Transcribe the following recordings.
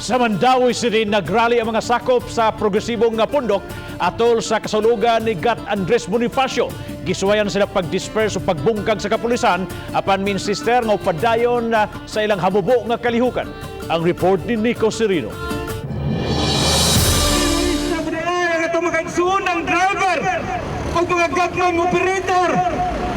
Sa Mandaue City, nagrally ang mga sakop sa progresibong nga pundok atol sa kasulugan ni Gat Andres Bonifacio. Gisuwayan sila pag-disperse o pagbungkag sa kapulisan apan mi-insister nga padayon na sa ilang habubo nga kalihukan. Ang report ni Nico Serino. Sa ang atong mga igsuonang driver o mga gagmayng operator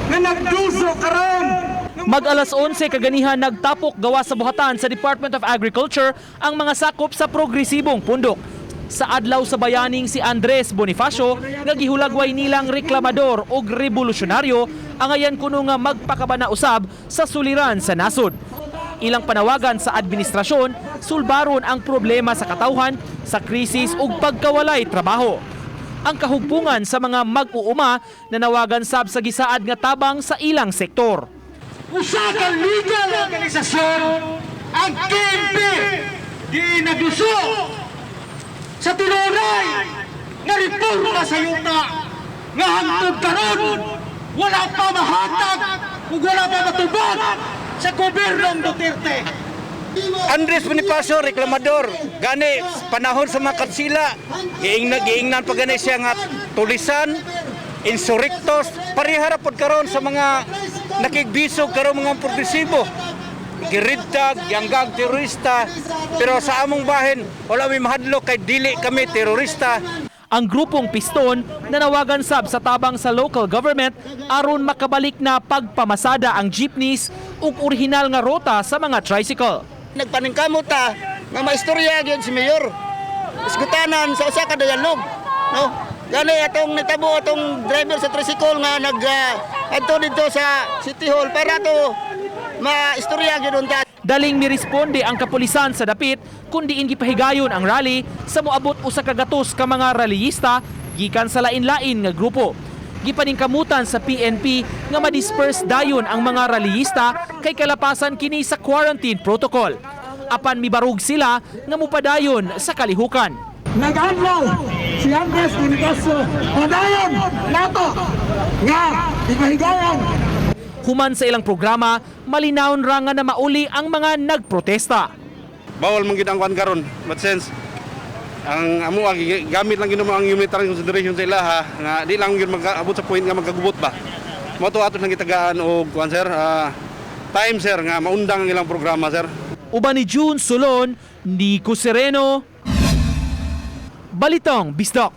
nga nagduso karon. Mag alas 11 kaganihan, nagtapok gawa sa buhatan sa Department of Agriculture ang mga sakop sa progresibong pundok. Sa adlaw sa bayaning si Andres Bonifacio nga gihulagway nilang reklamador og revolusyonaryo, angayan kuno nga magpakabana usab sa suliran sa nasod. Ilang panawagan sa administrasyon, sulbaron ang problema sa katawhan, sa krisis ug pagkawalay trabaho. Ang kahugpungan sa mga mag-uuma, nanawagan sab sa gisaad nga tabang sa ilang sektor. Usa ka legal organisasyon ang KMP di naduso sa tinuray nga reforma sa yuta nga hangtod karon wala pa mahatag ug wala pa matubag sa gobyernong Duterte. Andres Bonifacio, reklamador. Gani, panahon sa mga katsila, giingnan pa gani siya nga tulisan, insurrectos, parehara pod karon sa mga nakigbisog karon mga progresibo. Giridtag, yanggag terorista, pero sa among bahin, wala mi mahadlok kay dili kami terorista. Ang grupong Piston, nanawagan sab sa tabang sa local government aron makabalik na pagpamasada ang jeepneys ug orihinal nga rota sa mga tricycle. Nagpaningkamot ta nga maistorya gyud si Mayor. Isgutanan sa usa ka dialog, no? Gani atong nitabo atong driver sa tricycle nga nag adto didto sa City Hall para to maistorya gyud unta. Daling miresponde ang kapulisan sa dapit kun diin gipahigayon ang rally sa moabot 100 ka mga rallyista gikan sa lain-lain nga grupo. Gipaningkamutan sa PNP nga ma-disperse dayon ang mga rallyista kay kalapasan kini sa quarantine protocol. Apan mibarug sila nga mupadayon sa kalihukan. Nag-adlaw si Andres Bonifacio, padayon nato nga ipahigayon. Human sa ilang programa, malinawon ra nga na mauli ang mga nagprotesta. Bawal man gid ang kuan karon, but since ang amo ang gamit lang ginumo ang humanitarian consideration sa ilaha nga di lang gyud magkaabot sa point nga magkagubot ba, mao to ato lang gitagaan og kuan, sir, time, sir, nga maundang ang ilang programa, sir. Uban ni June Solon, Nico Sereno, Balitang Bisdak.